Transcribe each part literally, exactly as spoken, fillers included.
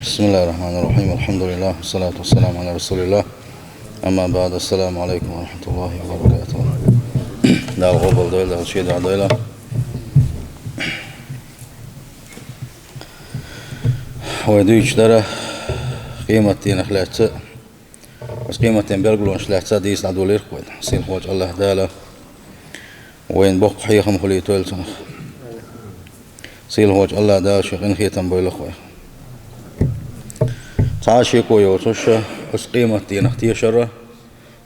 بسم الله الرحمن الرحيم. الحمد لله والصلاة والسلام على رسول الله. أما بعد، السلام عليكم ورحمة الله وبركاته. Дала къобалдойла, Дала шедар дойла. Вай дуьйцуш дара къематдийнах лаьцна, оцу къематден билгалонаш лаьцна дийца дӀадолийра вай. Сийлахьчу АллахӀ Дала вайна боккха хьехам хуьлийтойла цунах. Сийлахьчу АллахӀ Дала шен къинхетам бойла вайх. Цхьа а шеко йоцуш, оцу къематдийнах тешар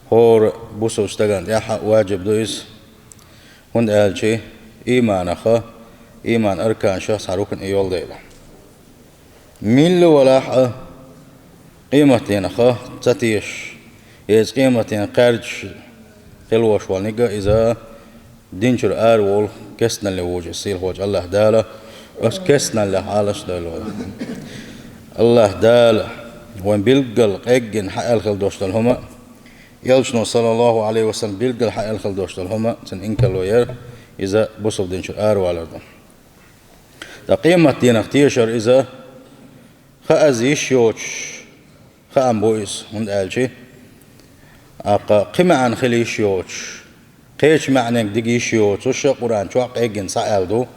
хӀора бусалба стагана тӀехь а ваджиб ду иза, хӀунда аьлча иманах, иман арканашах цхьа рукн и йолу дела. Милла валахь а, къематдийнах ца тешаш, я иза къематдийнах кхаьрдаш хила волуш волу ниг а, иза динчуьра ара волу кестналле вужу, сийлахьчу АллахӀ Дала оцу кестналлех Ӏалаш а дойла вай. АллахӀ Дала вайн билггал къеггина хьааьлла хила долуш долу хӀума а, элчано, саллаллаху Ӏалайхи ва саллам, билггал хьааьлла хила долуш долу хӀума а, цуьнан инкарло яр, иза бусалба динчуьра аравалар ду. Ткъа къематдийнах тешар иза хааза йиш йоцуш хаам бу иза, хӀунда аьлча тӀаккха кхин маьӀна хила йиш йоцуш, кхечу маьӀнега дига йиш йоцуш а Къуръан чохь къеггина схьааьлла ду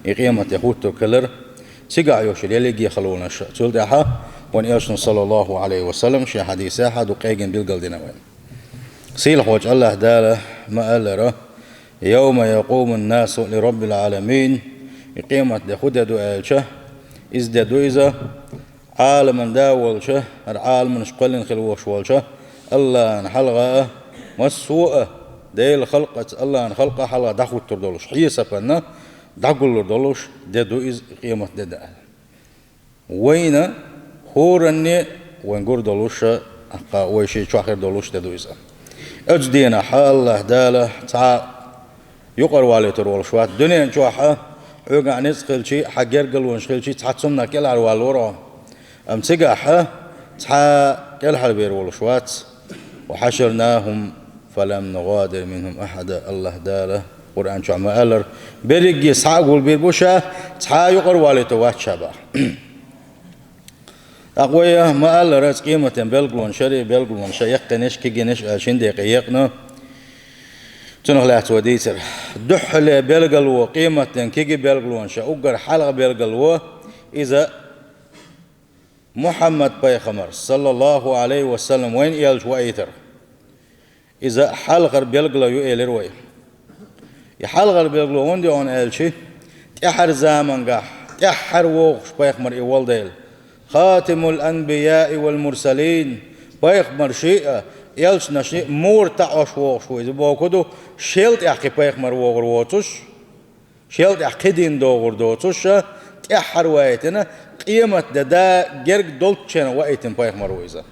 и къематде хӀуттург хилар, цигахь йолуш ялиге халонаш а. Цул тӀаьхьа вайн элчано, саллаллаху Ӏалайхи ва саллам, шен хьадисехь а ду къеггина билгалдина вайна. Сийлахьчу АллахӀ Дала ма-аллара: «Йовма якъумун-насу ли Раббил-Ӏаламин». И къематде хӀун де ду аьлча, иза де ду иза, Ӏаламан Да волчу, хӀара Ӏаламанаш кхоьллина хила волуш волчу АллахӀана хьалха а, массо а Делан халкъаца, АллахӀан халкъа хьалха дӀахӀуттур долуш, хьесапана дӀагуллур долуш де ду иза, къематде ду аьлла. Вайна хӀоранна а вайн гур долуш а, тӀаккха вай шен чохь хир долуш де ду иза. Оцу дийнахь АллахӀ Дала цхьа юкъара валийтур волуш вац. Дуьнен чохь а хьоьгахь ницкъ хилчий, хьан гергалонаш хилчий, цхьа цуннах кӀелхьарвалор хьо. Амма цигахь а цхьа кӀелхьарвер волуш вац. «Ва хьашарнахум фалам нугӀадир минхум ахьада», АллахӀ Дала Къуръан чохь ма-аллара: «Берриге схьа а гулбийр бу ша, цхьа а юкъара валийта вац ша», баха. ТӀаккха вай ма-аллара, оцу къематан билгалонаш, шариӀан билгалонаш, яьккхинарш, кегийнарш аьлла шина декъе екъна, цунах лаьцна вай дийцира. Дуьххьале билгало, къематан кегий билгалонаш, уггар хьалха билгало, иза Мухьаммад-пайхамар, саллаллаху Ӏалайхи ва саллам, вайна элча ваийтар. Иза хьалхара билгало ю, элира вай. И хьалхара билгало хӀунда ю аьлча, тӀаьхьара замангахь тӀаьххьара вогӀуш пайхамар и волу дела, «Хатимул-анбияи вал-мурсалин», пайхамарший а, элчанашний а мур таӀош вогӀуш ву иза, бохург ду, шел тӀаьхьа кхин пайхамар вогӀур воцуш, шел тӀаьхьа кхин дин догӀур доцуш а, тӀаьххьара ваийтина, къематде дан герга долчченах ваийтина пайхамар ву иза.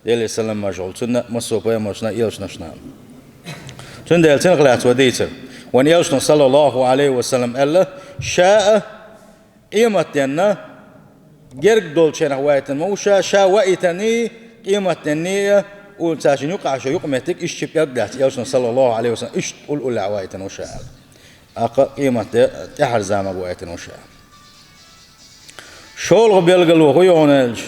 Делера салам-маршалла хуьлда цунна а, массо а пайхамаршна а, элчанашна а. Цундела цунах лаьцна вай дийцира. Вайн элчано, саллаллаху Ӏалайхи ва саллам, аьлла: «Ша а къематденна герга долчченах ваийтина ма ву ша, ша ваийтарний, къематденний а, уллув цаьршинна юкъахь шен юкъаметтиг иштта ши пӀелг лаьцна», элчано, саллаллаху Ӏалайхи ва саллам, иштта уллув-уллехь ваийтина ву ша аьлла. ТӀаккха къематде тӀаьхьара заманга ваийтина ву ша. ШолгӀа билгало хӀун ю хьуна аьлча,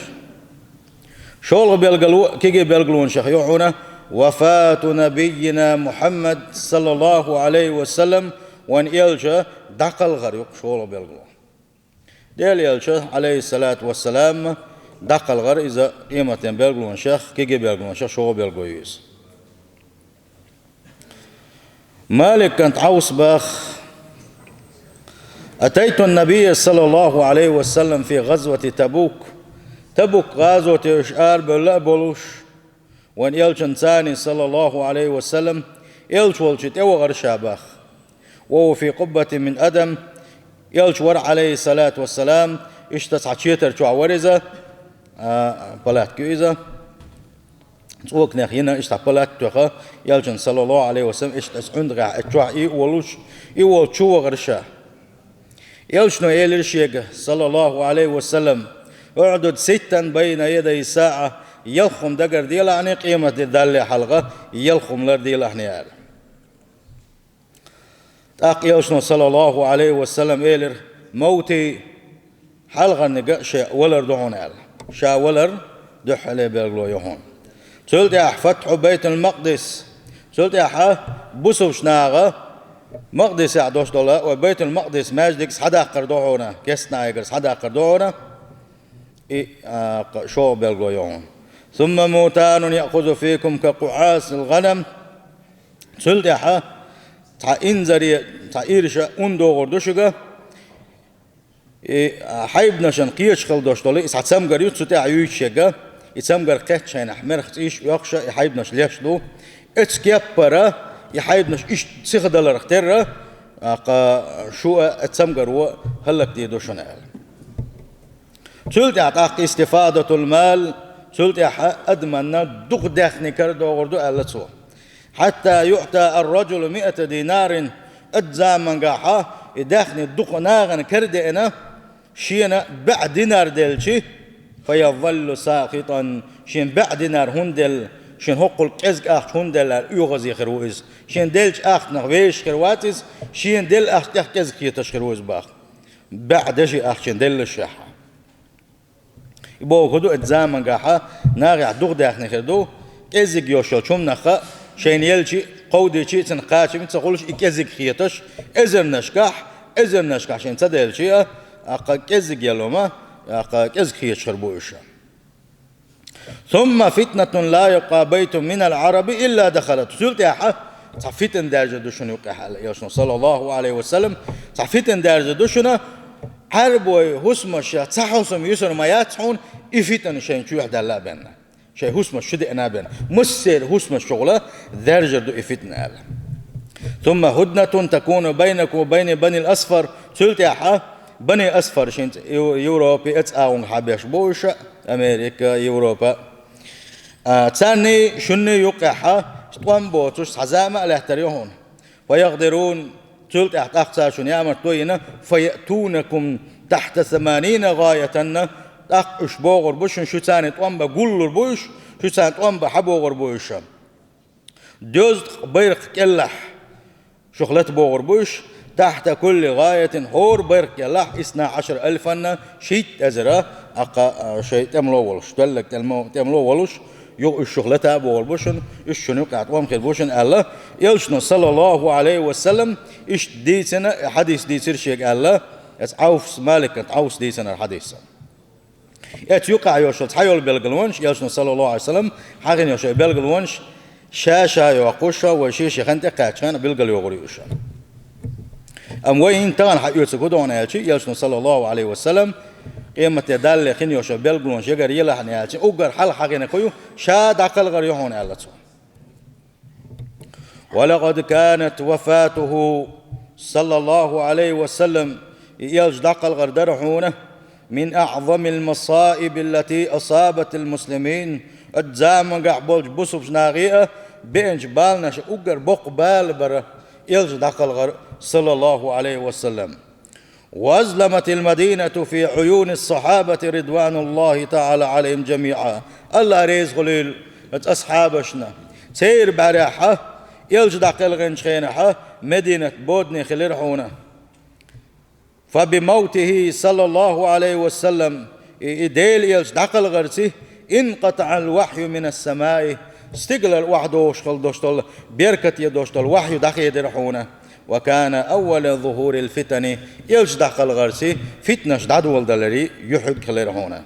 шолгӀа билгало, кегий билгалонашах ю хьуна вафату набиййина Мухьаммад, саллаллаху Ӏалайхи ва саллам, вайн элча дӀакхалхар ю шолгӀа билгало. Делан элча, Ӏалайхиссалату вассалам, дӀакхалхар иза къематан билгалонашах, кегий билгалонашах шолгӀа билгало ю иза. Малик бинт Ӏавс баха: «Атайту ннабийя, саллаллаху Ӏалайхи ва саллам, фи гӀазвати Табук». Табук гӀазоте уьш арабевлла а болуш, вайн элчанца, саллаллаху Ӏалайхи ва саллам, элча волчу тӀевахара ша баха. «Ва хӀува фи къуббатин мин адам». Элча вара, Ӏалайхиссалату вассалам, иштта цхьа четар чохь вара иза, а, палатка ю иза. ЦӀоканех йина иштта палатка тоьхна, элчанна, саллаллаху Ӏалайхи ва саллам, иштта оцу ӀуьндагӀехь оцу чохь и а волуш, и волчу вахара ша. Элчано элира шега, саллаллаху Ӏалайхи ва саллам: «УӀдуд ситтан байна ядай саӀа», ялх хӀума дагарделахьаний, къематде далале хьалха ялх хӀума ларделахьаний, аьлла. ТӀаккха элчано, саллаллаху Ӏалайхи ва саллам, элира: «Мовти, хьалхарниг а шен валар ду хьуна», аьлла. ша валар дуьххьале белгало ю хьуна. Цул тӀаьхьа فتح بيت المقدس. Цул тӀаьхьа бусалба наха Макъдисехь долуш долу, вай Байтул-Макъдис маьждиг схьадаккхар ду хьуна, кестнахьегара схьадаккхар ду хьуна, и, а, кх-, шолгӀа белгало ю хьуна. ثم موطن يأخذ فيكم كقعاص الغنم. Цул тӀаьхьа цхьа инзаре, цхьа ирша ун догӀур ду шуьга, и, а, хьайбанашна кхеташ хила долуш долу, и цхьа цамгар ю, цу тӀехь юьйцуш ерг, и цамгар кхетчахьана, мерах цӀийш а оьхуш, и хьайбанаш леш ду. Оцу кеппара и хьайбанаш иштта сиха даларх терра, а, кха-, шу а, оцу цамгаро хӀаллакде ду шуна аьлла. Цул тӀаьхьа тӀаккха истифадатул мал, цул тӀаьхьа адамна дукха даьхни кара догӀур ду аьлла цо. حتى يعطى الرجل مائة دينار, оцу замангахьа и даьхни дукха нахана кара деана, шена бӀе динар делчи, فيظل ساخطا, шена бӀе динар хӀунда делла, шена хӀоккхул кӀезиг ахча хӀунда делла аьлла, оьгӀазе хир ву иза. Шена деллачу ахчанах вешаш хир вац иза, шена делла ахча тӀех кӀезиг хеташ хир ву иза боху. БӀе деши ахча шена деллашехь. И бохург ду, оцу замангахьа нахехь дукха даьхни хир ду, кӀезиг йолуш йолчу хӀуманах шайна елчи, кховдийчи, цунах кхачам ца хуьлуш, и кӀезиг хеташ, эзарнашкахь, эзарнашкахь шайна ца делчи а, а кха кӀезиг елла хӀума, а кха кӀезиг хеташ хир бу уьш. ثم فتنة لا يبقى بيت من العرب إلا دخلته. Цул тӀаьхьа цхьа фитна даьржар ду шуна юккъехь аьлла, элчано, саллаллаху Ӏалайхи ва саллам, цхьа фитна даьржар ду шуна, Ӏарбойн хӀусамашах цхьа хӀусам юьсур ма яц хьуна, и фитна шайн чоьхьа даьлла а бен, шайн хӀусамаш чу деана а бен, массеран хӀусамаш чухула даьржар ду и фитна аьлла. ثم هدنة تكون بينكم وبين بني الأصفر. Цул тӀаьхьа Бани Асфар шин цӀе Ев-, Европе, оцу агӀонгахьа беш бу уьш, Америка, Европа. А, царний шунний юккъехьа тӀом боцуш цхьа зама а лаьттар ю хьуна. فيغدرون, цул тӀаьхьа тӀаккха цара шуна ямарт дойина, فيأتونكم تحت ثمانين غاية, тӀаккха уьш богӀур бу шуна, шу царний тӀом бан гуллур бу уьш, шу царна тӀом бан хьабогӀур бу уьш. Доьзткъа байракх кӀеллахь шух лата богӀур бу уьш, تحت كل غاية, хӀора байракх кӀеллахь, اثنا عشر ألفا, шийтта эзар, а кха, а, шайн тӀемало волуш, тоьлларг тӀемало, тӀемало волуш, юха уьш шух лата а богӀур бу шуна, уьш шуна юкъахь тӀом хир бу шуна аьлла, элчано, саллаллаху Ӏалайхи ва саллам, иштта дийцина, хьадис дийцира шега аьлла, эца Ӏавфас, Маликан Ӏавфас дийцинарг хьадис. Эца юкъахь йолуш йолу цхьайолу билгалонаш, элчано, саллаллаху Ӏалайхи ва саллам, хьахийна йолуш йолу билгалонаш, ша-ша йоккхуш, вай шен-шен хан тӀе кхаьччахьана билгалйогӀур ю уьш. Амма вай хӀинца тахана хьаоьцург хӀун ду хьуна аьлчи, элчано, саллаллаху Ӏалайхи ва саллам, къематде далале хин йолуш йолу билгалонаш ягар елахьана аьлчи, уггар хьалха хьахийнарг хӀун ю, ша дӀакхалхар ю хьуна аьлла цо. ولقد كانت وفاته صلى الله عليه وسلم, и элча дӀакхалхар дара хьуна, من أعظم المصائب التي أصابت المسلمين, оцу замангахь болчу бусулба нахе а беанчу баланаш уггар боккха бала бара элча дӀакхалхар, саллаллаху Ӏалайхи ва саллам. وأظلمت المدينة في عيون الصحابة رضوان الله تعالى عليهم جميعا. АллахӀ реза хуьлийла оцу асхьабашна. Церан бӀаьрехьа, элча дӀакхелхинчу хенахьа, Мединат бодане хилира хьуна. فبموته صلى الله عليه وسلم, и, и Делан элча дӀакхалхарца, انقطع الوحي من السماء, стигалара охьадогӀуш хила долуш долу, беркате долуш долу вахью дӀахедира хьуна. وكان أول ظهور الفتن, элча дӀакхалхарца фитнаш дӀадоладаларе юьхьиг хилира хьуна.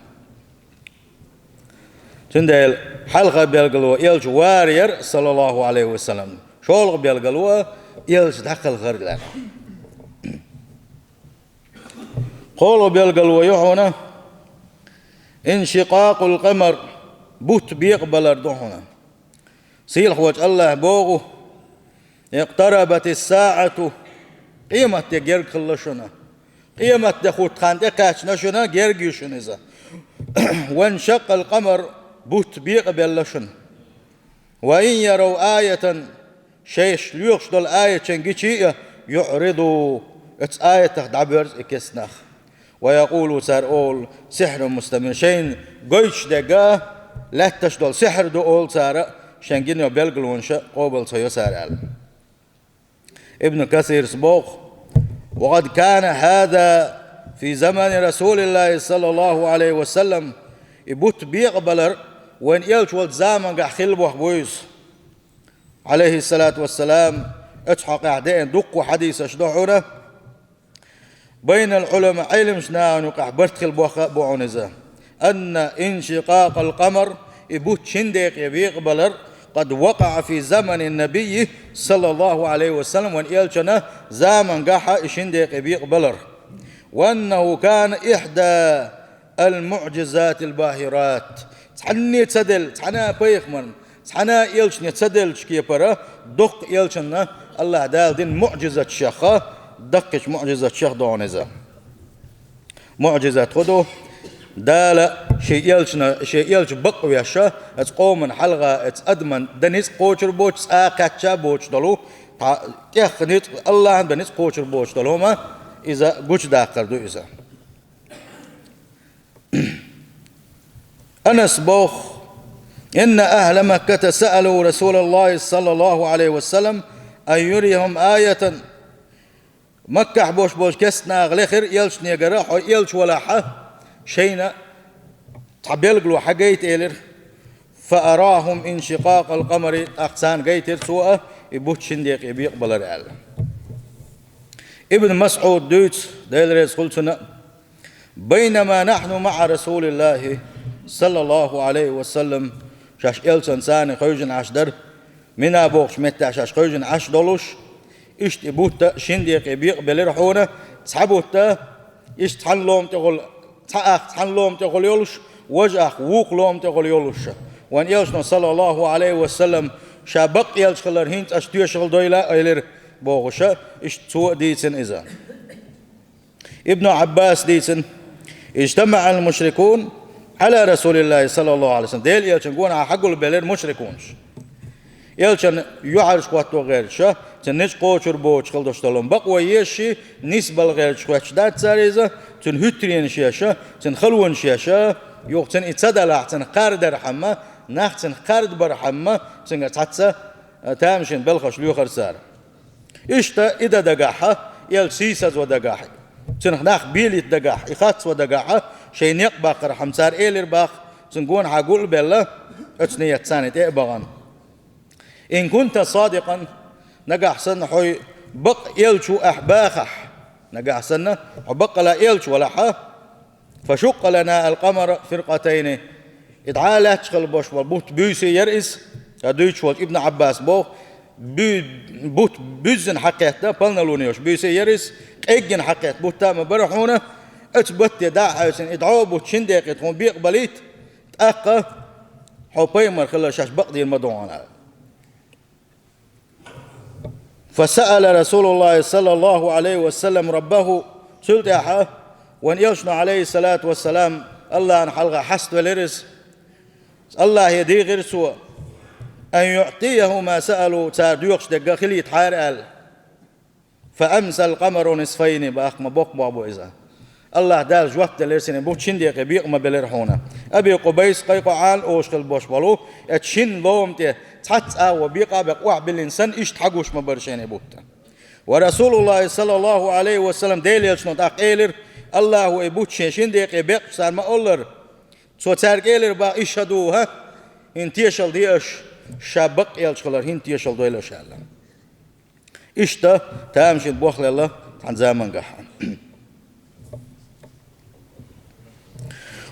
Цундела хьалха билгало элча вар яра, саллаллаху Ӏалайхи ва саллам. ШолгӀа билгало элча дӀакхалхар яра. КхоалгӀа билгало ю хьуна, انشقاق القمر, бутт бекъабалар ду хьуна. Сийлахьволчу АллахӀа боху: اقتربت الساعة, къематде герга хилла шуна. Къематде хӀутту хан тӀекхаьчна шуна, герга ю шуна иза. وانشق القمر, бутт бекъабелла шуна. وإن يروا آية, шайша лоьхуш долу аятшна гичи а, يعرضوا, оцу аятах дӀабоьрзу и кест нах. ويقولوا, цара олу: سحر مستمر, шайна гойтуш дерг а, лаьтташ долу сихьр ду, олу цара, шайна гина йолу билгалонаш къобал ца йо цара аьлла. Ибн Касирас боху: وقد كان هذا في زمن رسول الله صلى الله عليه وسلم, И бутт бекъабалар вайн элча волча замангахь хилла боху буйза, Ӏалайхиссалату вассалам, оцу хьокъехь деана дуккха хьадисаш ду хьуна. Байнал Ӏулама, Ӏеламчу нахана юкъахь барт хилла боху а бу хьуна иза. Анна иншикъакъал къамар, и бутт шина декъе бекъабалар, къад вакъаӀа фи замани набиййи, саллаллаху Ӏалайхи ва саллам, вайн элчана замангахьа и шина декъе бекъабалар. Ва аннаху кана ихьда ал-муӀжизатил бахират. Цхьанне ца делла, цхьана а пайхамарна, цхьана а элчане ца деллачу кепара, доккха элчанна Аллаха Дала дина муӀжизатех, даккхийчу муӀжизатех ду хьуна иза. МуӀжизат хӀун ду? Дала шен элчана, шен элча бакъвеш, оцу къоман хьалха, оцу адамна дан ницкъ кхочур боцуш, цкъа а кхаьчча а боцуш долу, тӀе-, тӀех ницкъ, Аллахьан дан ницкъ кхочур боцуш долу хӀума, иза гучудаккхар ду иза. Анас боху: «Инна ахьла Макката саалу Расулаллахи саллаллаху Ӏалайхи ва саллам ан юрияхум аятан». Маккахь бош болчу керста наха лехира элчанегара: «Хьо элча валахьа, шайна цхьа белгало хьагайта», — элира. «Фа арахум иншикъакъал къамари», тӀаккха царна гайтира цо а, и бутт шина декъе бекъабалар аьлла. Ибн МасӀуда дуьйцу, Дела реза хуьлда цунна: «Байнама нахьну маӀа Расулиллахи, саллаллаху Ӏалайхи ва саллам», шаьш элчанца царна хевшина Ӏаш дара, Мина бохучу меттехь шаьш хевшина Ӏаш долуш, иштта и бутт шина декъе бекъабелира хьуна, цхьа бутт, иштта цхьана лома тӀехула, цхьа ах цхьана лома тӀехула йолуш, важа ах вукху лома тӀехула йолуш. Вайн элчано, саллаллаху Ӏалайхи ва саллам, ша бакъ элча хилар хӀинца аша тоьшалла дойла а, элира бохуша, иштта цо а дийцина иза. Ибн Ӏаббас дийцина: «ИжтамаӀал мушрикун Ӏала Расулиллахи саллаллаху Ӏалайхи ва саллам». Делан элчан гонахьа хьагулбелира мушрикунаш. Элчан юьхьӀаьржа хӀотто гӀерташ, цуьнан ницкъ кхочур боцуш хила долуш долу бакъо езаш, нисбала гӀерташ хӀоьтташ дац цара иза, цуьнан хӀуьттаренаш еш, цуьнан халонаш еш, юха цуьнан и ца далахь, цуьнан кхардархьама, нах цуьнан кхардабархьама, цуьнгара цхьацца, а, тамашийна белхаш лоьхура цара. Иштта и дан дагахьа, элча сийсазван дагахь, цуьнах нах белийта дагахь, и хацван дагахьа, шайн некъ баккхархьама цара элира боху, цуьнан гонахьа гул а белла, оцу ниятца царна тӀе а бахана: «Ин кунта садикъан», нагахь санна хьо бакъ элча ву ахь бахахь, нагахь санна хьо баккъала элча валахьа, «Фа шуккъа лана ал-къамара фиркъатайни». И дӀа лаьтташ хила бош болу бутт буьйса яра иза, ткъа дуьйцуш волчу Ибн Ӏаббас боху, буь-, бутт буьззина хьакхетта, полнолуние йолуш буьйса яра иза, къеггина хьакхетта бутт а ма бара хьуна, оцу батте дӀа а хьаьвсина, и дӀо а бутт шина декъе тхуна бекъабалийта, тӀаккха хьо пайхамар хилар шаьш бакъдийр ма ду хьуна. «Фасаала Расулуллахи саллаллаху Ӏалайхи ва саллам раббаху», цул тӀаьхьа вайн элчано, Ӏалайхиссалату вассалам, Аллахьан хьалха хьаставелира иза. Аллахье дийхира цо: «Ан юътияху ма саалу», цара доьхуш дерг хилийтахьара аьлла. «Фа амсал къамару нисфайни», баккха ма боккха боху бу иза. Аллахь Дала жоп делира цуьнан, бутт шина декъе бекъа ма белира хьуна. Аби Къубайс, Къайкъуъан олуш хила бош болу, оцу шина лома тӀе цхьацца агӀо бекъа а бекъа охьабиллина санна, иштта хьагуш ма бара шайна и бутт. Ва Расулуллахи саллаллаху Ӏалайхи ва саллам, Делан элчано тӀаккха элира: «Аллахьо и бутт шен шина декъе бекъча цара ма оллара». Цо цаьрга элира боху: «Ишхьаду, хӀа, хӀинца тешалла де аша, ша бакъ элча хилар хӀинца тешалла дойла аша», аьлла. Иштта тамашийна бохлелла цхьана замангахь.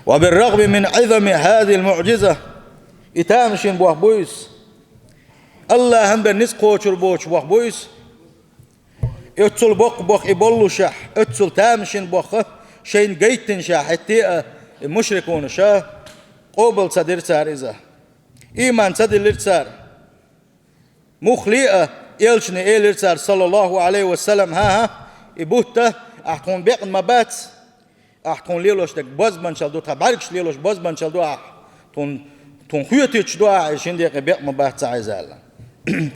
«Ва бир-рагъми мин Ӏизами хьазил муӀжиза». И тамашийна боху буйса, Аллахьан бен ницкъ кхочур боцуш боху буйса. Оццул боккха боху и боллушехь, оццул тамашийна боху шайна гайттинашехь хӀетте а, и мушрикунаша къобал ца дира цара иза. Ийман ца диллира цара. Муххале а элчане элира цара, саллаллаху Ӏалайхи ва саллам: «ХӀан-хӀа, и бутт ахь тхуна бекъна ма бац, ахь тхуна лелош дерг бозбанчалла ду, тхан бӀаьргаш лелош бозбанчалла ду ахь, тхуна, тхуна хоьтуьйтуш ду ахь, и шина декъе бекъа ма бац цхьа а иза», аьлла.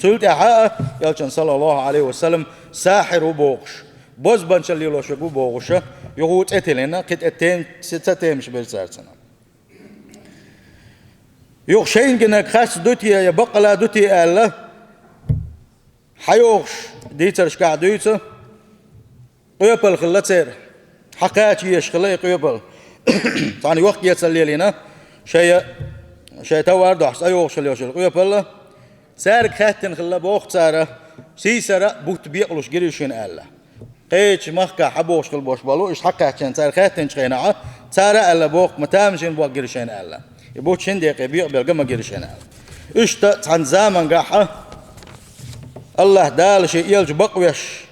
Цул тӀаьхьа а элчан, саллаллаху Ӏалайхи ва саллам, сахьир ву бохуш, бозбанчалла лелош верг ву бохуша, юха цӀе тиллина, кхин тӀе тем-, ца темаш бира цара цунах. Юха шайна гинарг харц ду те я баккъала ду те аьлла, хьайогӀуш дийцаршкахь дуьйцу, къоьпал хилла церан, хьакхача езаш хилла и къоьпал. Цхьана йохк-эцар лелийна, Шайа, шай товар дохьуш, айогӀуш хила йолчу къоьпалла, цаьрга хаьттина хилла боху цара, сийсара бутт бекъалуш гира шайна аьлла. Кхечу махкахь хьабохуш хила болуш болу, иштта хьакхаьччина цара хаьттинчу хенахь, цара аьлла боху, ма тамашийна боху гира шайна аьлла. И бутт шина декъе бекъабелла ма гира шайна аьлла. Иштта цхьана замангахь Аллаха Дала шен элча бакъвеш,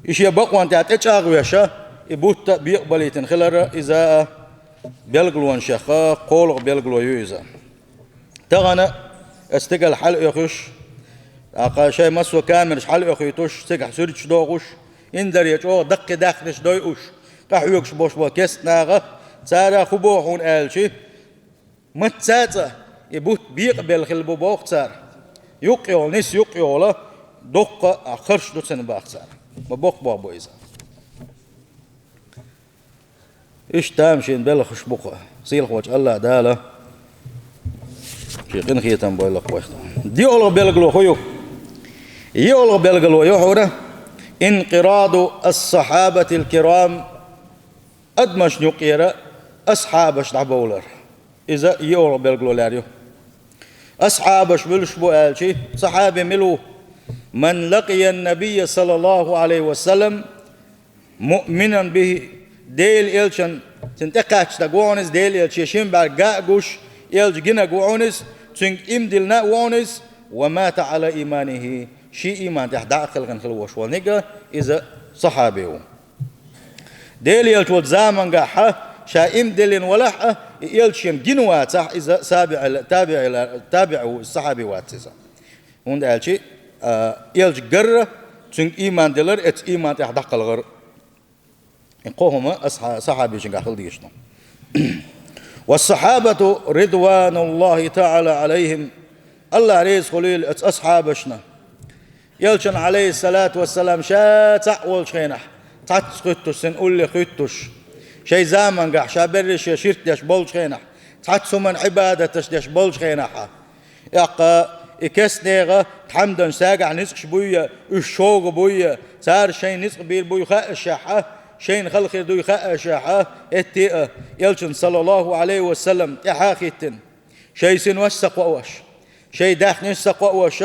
и шен бакъонан тӀехь тӀечӀагӀвеш, и бутт бекъабалийтина хилар иза белгалонех кхоалгӀа белгало ю иза. Тахана аса стигала хьалаоьхуш, тӀаккха шайн массо а камераш хьалаоьхуьйтуш, цигахь суьрташ дохуш, инзаре чӀогӀа даккхий даьхнаш дойуш, къахьоьгуш болуш болу керста наха, цара хӀун боху хьуна аьлча, мацца цкъа и бутт бекъабелла хилла бу боху цара. Юккъехула, нис юккъехула, дуккха а харш ду цунна боху цара. Ма боккха боху бу иза. Иштта тамашийна белхаш бу-кх, сийлахьволчу Аллаха Дала шен къинхетам бойла-кх вайх. ДиъалгӀа белгало хӀун ю? ЙиъалгӀа белгало ю хьуна: инкъираду ас-сахьабатил кирам, адамашна юкъера асхьабаш дӀабовлар. Иза йиъалгӀа белгало лаьр ю. Асхьабаш муьлш бу аьлча, сахьаби мила ву? Ман лакъиян набийя саллаллаху Ӏалайхи ва саллам муъминан бихи, Делан элчан, цунна тӀекхаьчна стаг ву хьуна иза, Делан элча шен бӀаьрг ган а гуш, элча гинарг ву хьуна иза, цуьнга иман диллина а ву хьуна иза, ва мата Ӏала иманихи, шен иман тӀехь дӀа а кхелхина хила волуш волниг а, иза сахьаби ву. Делан элча волчу замангахь ша иман диллина валахь а, и элча шена гина вацахь, иза сабиӀ-, табиӀ-, табиӀ ву, иза сахьаби вац иза. ХӀунда аьлча, а, элча гарра, цуьнга иман диллар, эцу иман тӀехь дӀакхалхар. И кхо хӀума асхьа-, сахьабичуьнгахь хила дезаш ду. Ва сахьабату ридвануллахи таӀала Ӏалайхим, Аллах реза хуьлийла оцу асхьабашна. Элчанна, Ӏалайхиссалату вассалам, ша цхьаъ волчу хенахь, цхьацца хуьттуш, цуьнан улле хуьттуш, шайн замангахь ша берриш шен ширк деш болчу хенахь, цхьацца хӀуманна Ӏибадаташ деш болчу хенахь, тӀаккха и керста нехан тхьамданаш цаьргахь ницкъаш буй я, уьш шога буй я, цара шайна ницкъ бийр буй хаьашшехь, шайна хала хир дуй хаьашшехь, этте а, элчанна, саллаллаху Ӏалайхи ва саллам, тӀаьхьа а хӀиттина, шайн синош а ца кхоош, шайн даьхнаш а ца кхоош,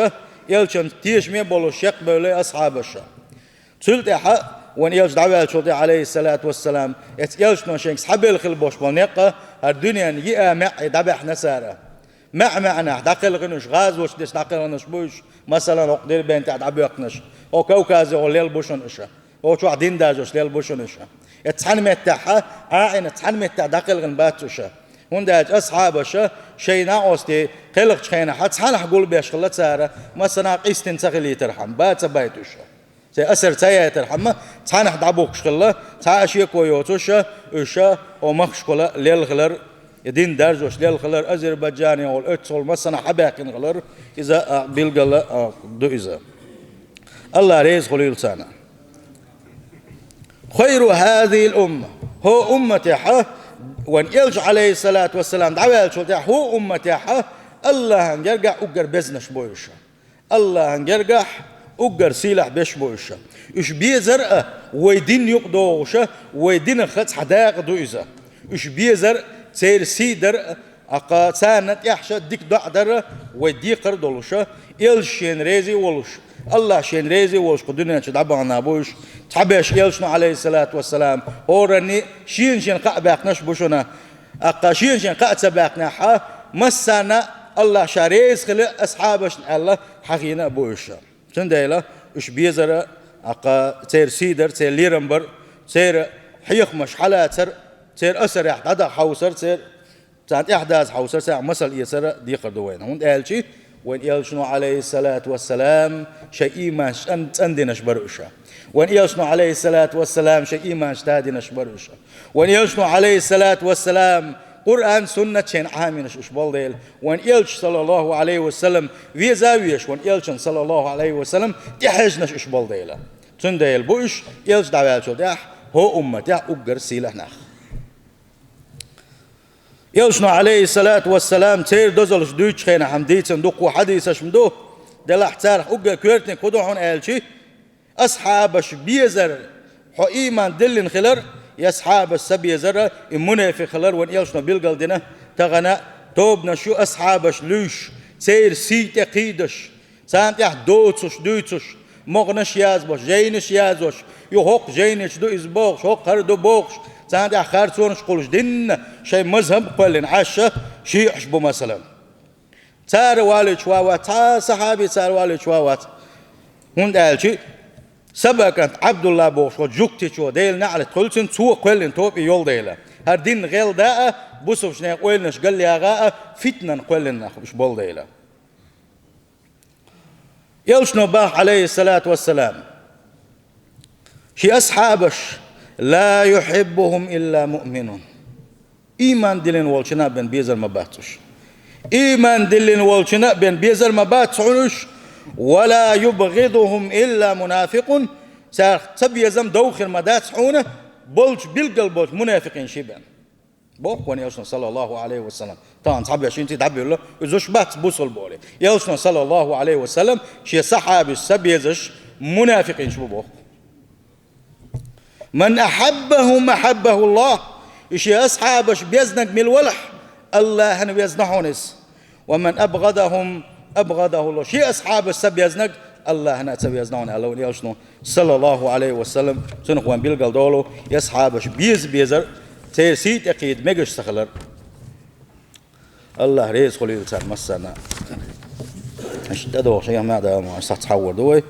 элчанна тешаме а болуш чекхбевлла асхьабаш. Цул тӀаьхьа вайн элча дӀаваьллачул тӀаьхьа, Ӏалайхиссалату вассалам, эцу элчано шайга схьабелла хила болуш болу некъ хӀара дуьненан йиъа маьӀӀе дӀабаьхьна цара. МаьӀӀ-маьӀӀехь дӀакхелхинарш, гӀазоташ деш дӀакхелхинарш бу уьш, масалан, хӀокху Дербент тӀехь дӀабоьхкинарш, хӀокху Кавказехула лелла бу шуна уьш, хӀокху чохь дин даржош лелла бу шуна уьш. Эцу цхьана меттехь, ӀаӀина цхьана меттехь дӀакхелхина бац уьш. ХӀунда аьлча асхьабаш шайн накъостий кхелхачу хенахь цхьаьнахь гулбеш хилла цара, массанхьа къийсина ца хилийтархьама, бан ца байта уьш. Церан асар ца яйтархьама, цхьаьнахь дӀабухкуш хилла, цхьа а шеко йоцуш, уьш хӀокху махкашкахула лелла хилар, и дин даржош лелла хилар, Азербайджанехула, оццахула массанхьа хьабаьхкина хилар, иза а билггала а ду иза. Аллах реза хуьлийла царна. Хайру хӀазихил умма. ХӀокху умматехь, вайн элча, Ӏалайхиссалату вассалам, дӀаваьллачул тӀаьхьа хӀокху умматехь Аллахьан гергахь уггар безнаш бу уьш. Аллахьан гергахь уггар сийлахь беш бу уьш. Уьш безар а вай дин юкъадогӀуш, вай динах цхьа дакъа ду иза. Уьш безар а, церан сий дар а, тӀаккха царна тӀехь ша дика доӀа дар а вай декхар а долуш, элча шена реза а волуш, Аллах шена реза а волуш кху дуьнен чу дӀабахана бу уьш. Цхьаберш элчано, Ӏалайхиссалату вассалам, хӀоранний шена-шена кхаъ баьккхинарш а бу шуна, тӀаккха шена-шена кхаъ ца баьккхинехь, массарна а Аллах ша реза хила асхьабашна аьлла хьахийна а бу уьш. Цундела уьш безар а, тӀаккха церан сий дар а, церан лерам бар а, церан хьехамаш хьалацар а, церан асарехь дӀадаха хьовсар а, церан царна тӀаьхьадаза хьовсар а, царна масал эцар а декхар ду вайна. ХӀунда аьлча вайн элчано, Ӏалайхиссалату вассалам, шайн ийманаш цӀан-, цӀандинарш бара уьш. Вайн элчано, Ӏалайхиссалату вассалам, шайн ийманаш тадинарш бара уьш. Вайн элчано, Ӏалайхиссалату вассалам, Къуръан, суннат шайна Ӏамийнарш уьш болу дела, вайн элча, саллаллаху Ӏалайхи ва саллам, веза а везаш, вайн элчанна, саллаллаху Ӏалайхи ва саллам, тӀехьаьжнарш уьш болу дела. Цундела бу уьш, элча дӀаваьллачул тӀаьхьа хӀокху умматехь уггар сийлахь нах. Элчано, Ӏалайхиссалату вассалам, церан дозаллаш дуьйцучу хенахь-м дийцина дуккха хьадисаш-м ду, делахь царах уггар коьртаниг хӀун ду хьуна аьлча, асхьабаш безар, хьо ийман диллина хилар, я асхьабаш ца безар, и мунепикъ хилар вайн элчано билгалдина, Тахана тобанаш ю асхьабаш луьйш, церан сий тӀе кхийдаш, царна тӀехь доцуш, дуьйцуш, могӀанаш язбош, жайнаш язбош, ю хӀокху жайнаш ду иза бохуш, хӀокху хӀара ду бохуш, царна тӀехь харцонаш кхуллуш, динна шайн мазхӀаб а кхоьллина Ӏаш шиӀаш бу, масалан. Цара валийча ван вац, цхьа а сахьаби цара валийча ван вац. ХӀунда аьлча Саба кӀант Ӏабдулла бохуш волчу жуьгтичо, Делан неӀалт хуьлда цунна, цо кхоьллина тоба йолу дела. ХӀара дин гӀелдан а, бусалбачу нехан ойланаш галъягӀан а, фитнан кхоьллина нах уьш болу дела. Элчано боху, Ӏалайхиссалату вассалам, шен асхьабаш: «Ла юхьиббухум илла муъминун». Ийман диллина волчунна а бен безар ма бац уьш. Ийман диллина волчунна а бен безар ма бац хьуна уьш. «Ва ла юбгӀидухум илла мунафикъун». Царах цабезам дов хир ма дац хьуна, болчу билггал болчу мунафикъийн ши бен. Боху вайн Элчано, саллаллаху Ӏалайхи ва саллам. Тахана цхьаберш хӀинца дӀабевлла, иза уьш бац бусалба боху. Элчано, саллаллаху Ӏалайхи ва саллам, шен сахьабаш ца безаш мунафикъинаш бу боху. «Ман ахьаббахум ахьаббахуллах». И шен асхьабаш безнарг мила валахь, Аллахьана везна хьуна иза. «Ва ман абгӀадахум абгӀадахуллах». Шен асхьабаш ца безнарг Аллахьана а ца везна хьуна, аьлла вайн Элчано, саллаллаху Ӏалайхи ва саллам. Цунах вайн билггал долу и асхьабаш беза-безар, церан сий тӀе кхийда мегаш ца хилар. Аллахь реза хуьлийла царна массарна. Аша тӀедогӀуш, я ма дама, сац хьаввар ду вай.